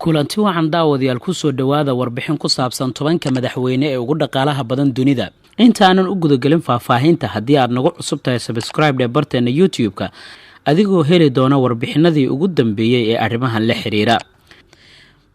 Kulanti wacan, daawadayaal. Kusoo dhowaada warbixin ku saabsan 10-ka madaxweyne ee ugu dhaqaalaha badan dunida. Intaanan u gudagelin faahfaahinta, haddii aad nagu cusub tahay, subscribe dheh barteena YouTube-ka, adigoo heli doona warbixinadii ugu dambeeyey ee arrimahan la xiriira.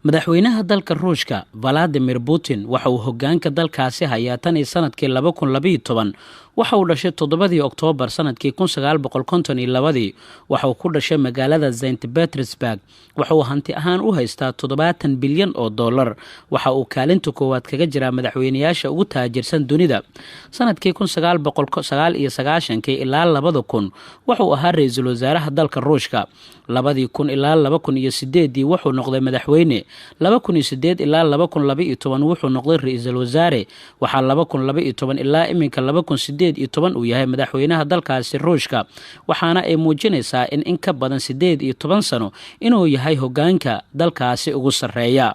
Madaxweynaha dalka Ruushka, Valadimir Putin, waxa uu hogaanka dalkaasi hayaa tan iyo sanadkii 2012. Waxa uu dhashay 7-dii Oktoobar sanadkii 1952. Waxa uu ku dhashay magaalada Saint Petersburg. Waxa uu hanti ahaan u haystaa 70 bilyan oo dollar. Waxa uu kaalinta koowaad kaga jiraa madaxweynayaasha ugu taajirsan dunida. Sanadkii 1999-kii ilaa 2000 wuxuu ahaa ra-iisul wasaaraha dalka Ruushka. 2000 ilaa 2008-dii wuxuu noqday madaxweyne. 2008 ilaa 2012 wuxuu noqday ra-iisul wasaare. Waxaa 2012 ilaa iminka 2018 uu yahay madaxweynaha dalkaasi Ruushka, waxaana ay muujinaysaa in ka badan 18 sano inuu yahay hogaanka dalkaasi ugu sarreeya.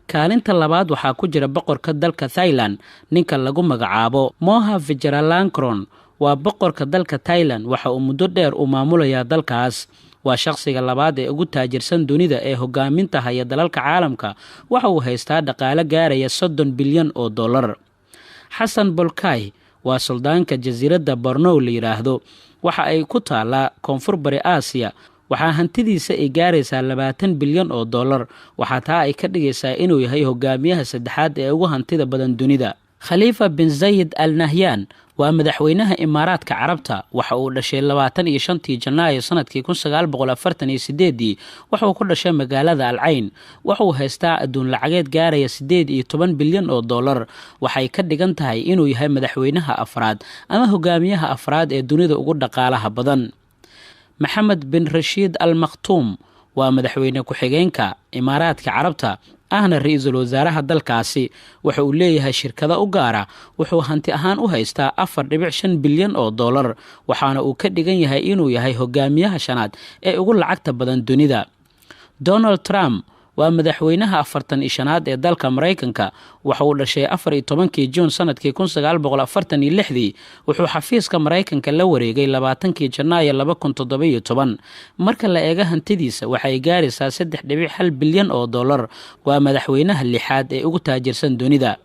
Kaalinta labaad waxaa ku jira boqorka dalka Thailand, ninka lagu magacaabo Moha Vajiralongkorn. Waa boqorka dalka Thailand. Waxa uu muddo dheer uu maamulayaa dalkaas. Waa shaqsiga labaad ee ugu taajirsan dunida ee hogaaminta haya dalalka caalamka. Waxa uu haystaa dhaqaale gaaraya 30 bilyan oo dollar. Xasan Bolkay waa suldaanka jasiiradda Bornow la yidhaahdo. Waxa ay ku taalaa Koonfur Bari Aasiya. Waxaa hantidiisa ay gaaraysaa 20 bilyan oo dollar. Waxaa taa ay ka dhigaysaa inuu yahay hogaamiyaha saddexaad ee ugu hantida badan dunida. Khaliifa bin Zayid Al Nahyan waa madaxweynaha Imaaraadka Carabta. Waxa uu dhashay 25-tii Janaayo sanadkii 1948-dii. Waxauu ku dhashay magaalada Alcayn. Wuxuu haystaa adduun lacageed gaaraya 18 bilyan oo dollar. Waxay ka dhigan tahay inuu yahay madaxweynaha afraad ama hogaamiyaha afraad ee dunida ugu dhaqaalaha badan. Maxamed bin Rashiid Al Makhtuum waa madaxweyne ku-xigeenka Imaaraadka Carabta, ahna ra-iisul wasaaraha dalkaasi. Waxa uu leeyahay shirkado u gaara. Wuxuu hanti ahaan u haystaa 4.5 bilyan oo dollar, waxaana uu ka dhigan yahay inuu yahay hogaamiyaha shanaad ee ugu lacagta badan dunida. Donald Trump waa madaxweynaha 45-aad ee dalka Maraykanka. Waxa uu dhashay 14-kii Juun sanadkii 1946-dii. Wuxuu xafiiska Maraykanka la wareegay 20-kii Janaayo 2017. Marka la eego hantidiisa, waxay gaaraysaa 3.1 bilyan oo dollar. Waa madaxweynaha lixaad ee ugu taajirsan dunida.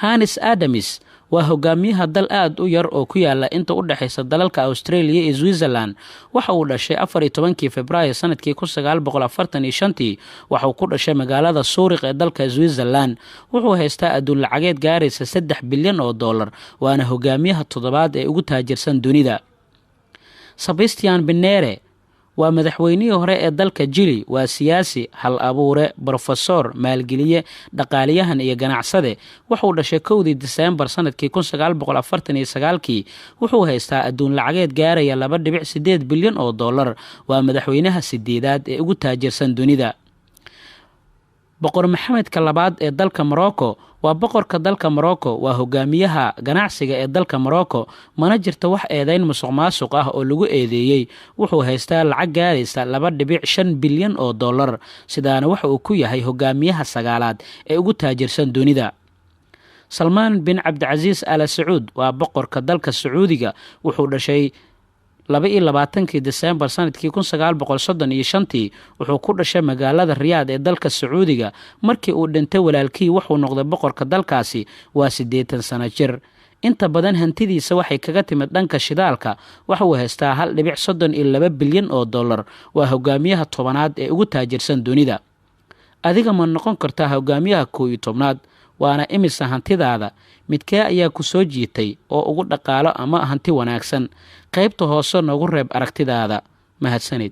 Hanis Adamis waa hogaamiyaha dal aad u yar oo ku yaala inta u dhexaysa dalalka Australia iyo Switzerland. Waxa uu dhashay 14-kii Februaayo sanadkii 1945-tii. Waxauu ku dhashay magaalada Suuriq ee dalka Switzerland. Wuxuu haystaa adduun lacageed gaaraysa 3 bilyan oo dollar, waana hogaamiyaha toddobaad ee ugu taajirsan dunida. Sebastian Pinera waa madaxweynihii hore ee dalka Jili. Waa siyaasi, hal abuure, brofesor, maalgeliye, dhaqaaliyahan iyo ganacsade. Wuxuu dhashay 1-dii Diseembar sanadkii 1949-kii. Wuxuu haystaa adduun lacageed gaaraya 2.8 bilyan oo dollar. Waa madaxweynaha sideedaad ee ugu taajirsan dunida. Boqor Maxamedka Labaad ee dalka Morocco waa boqorka dalka Morocco. Waa hogaamiyaha ganacsiga ee dalka Morocco. Mana jirto wax eedeyn musuq maasuq ah oo lagu eedeeyey. Wuxuu haystaa lacag gaaraysa 2.5 bilyan oo dollar. Sidaana waxa uu ku yahay hogaamiyaha sagaalaad ee ugu taajirsan dunida. Salmaan bin Cabdicasiis Ala Sacuud waa boqorka dalka Sacuudiga. Wuxuu dhashay 22-kii Disembar sanadkii 1935-tii. Wuxuu ku dhashay magaalada Riyaad ee dalka Sacuudiga. Markii uu dhintay walaalkii, wuxuu noqday boqorka dalkaasi. Waa 80 sano jir. Inta badan hantidiisa waxay kaga timid dhanka shidaalka. Waxauu haystaa 1.32 bilyan oo dollar. Waa hogaamiyaha 10-aad ee ugu taajirsan dunida. Adiga ma noqon kartaa hogaamiyaha 11-aad? Waana imisa hantidaada? Midkee ayaa ku soo jiitay oo ugu dhaqaalo ama hanti wanaagsan? Qaybta hoose noogu reeb aragtidaada. Mahadsanid.